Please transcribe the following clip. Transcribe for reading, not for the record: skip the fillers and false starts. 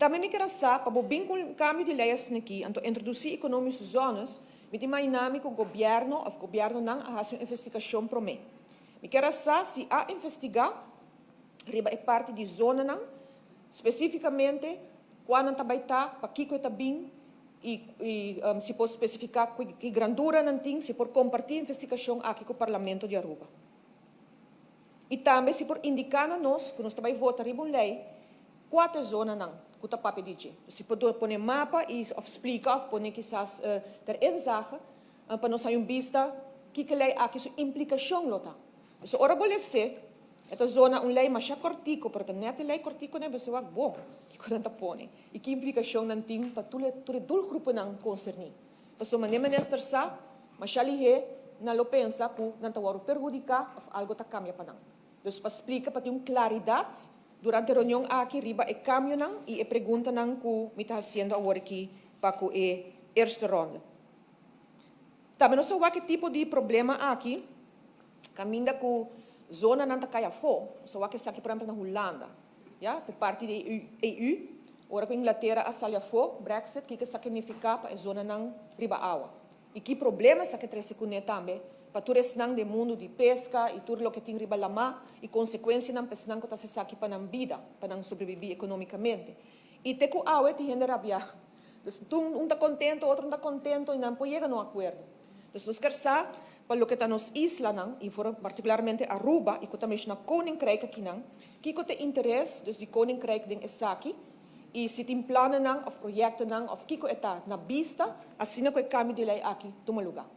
Tambe mi kier sa, pa bo bin ku kambio di lei aki, anto introdusí economische zones, mi ta imaginá ku gobièrnu òf gobièrnunan a hasi un investigashon promé. Mi kier sa si a investigá riba e parti di zonanan, spesífikamente kua nan ta bai ta, pa kiko ta bin i si por spesifiká ki grandura nan tin, si por kompartí investigashon aki ku Parlamento di Aruba. I tambe si por indiká na nos, ku nos tambe vota riba un lei, kua zonanan ku ta papia di dje. Si por pone mapa i òf splika òf pone kisas ter inzage, pa nos haya un bista kiko e lei aki su implikashon lo ta. So ora bo lesa e zona un lei mas kòrtiku, pero net e lei kòrtiku ne, bo wak bon, kiko nan ta pone. I ki implikashon nan tin pa tur e doelgroepennan konserní. Paso manera minister sa, mas lihe nan lo pensa ku nan ta wòrdu perhudiká òf algu ta kambia pa nan. Dus pa splika, pa tin un klaridat durante e reunion aki riba e kambionan i e preguntanan ku mi ta hasiendo awor aki pa ku e eerste ronde. Tambe nos sa ki tipo di problema aki, kaminda ku zonanan ta kai afó, so wak esaki, por ehèmpel, na Hulanda, ja, por parti di EU, ora ku Inglatera a sali afó, Brexit, kiko esaki ta nifiká pa e zonanan riba awa. I ki problema esaki a trese kuné tambe, pa tur esnan den mundu di peska i tur loke tin riba laman i konsekuensianan pa esnan ku ta esaki pa nan bida, pa nan sobrebibí ekonómikamente. I te ku awe tin hende rabiá. Dus un ta kontentu, otro no ta kontentu i nan por yega na un akuerdo. Dus nos ke sa pa loke ta nos islanan i partikularmente Aruba i ku tambe na Koninkrijk akinan, kiko ta interes dus di Koninkrijk den esaki i si tin plannan òf proyektonan òf kiko ta na bista asina ku e kambio di lei aki tuma lugá.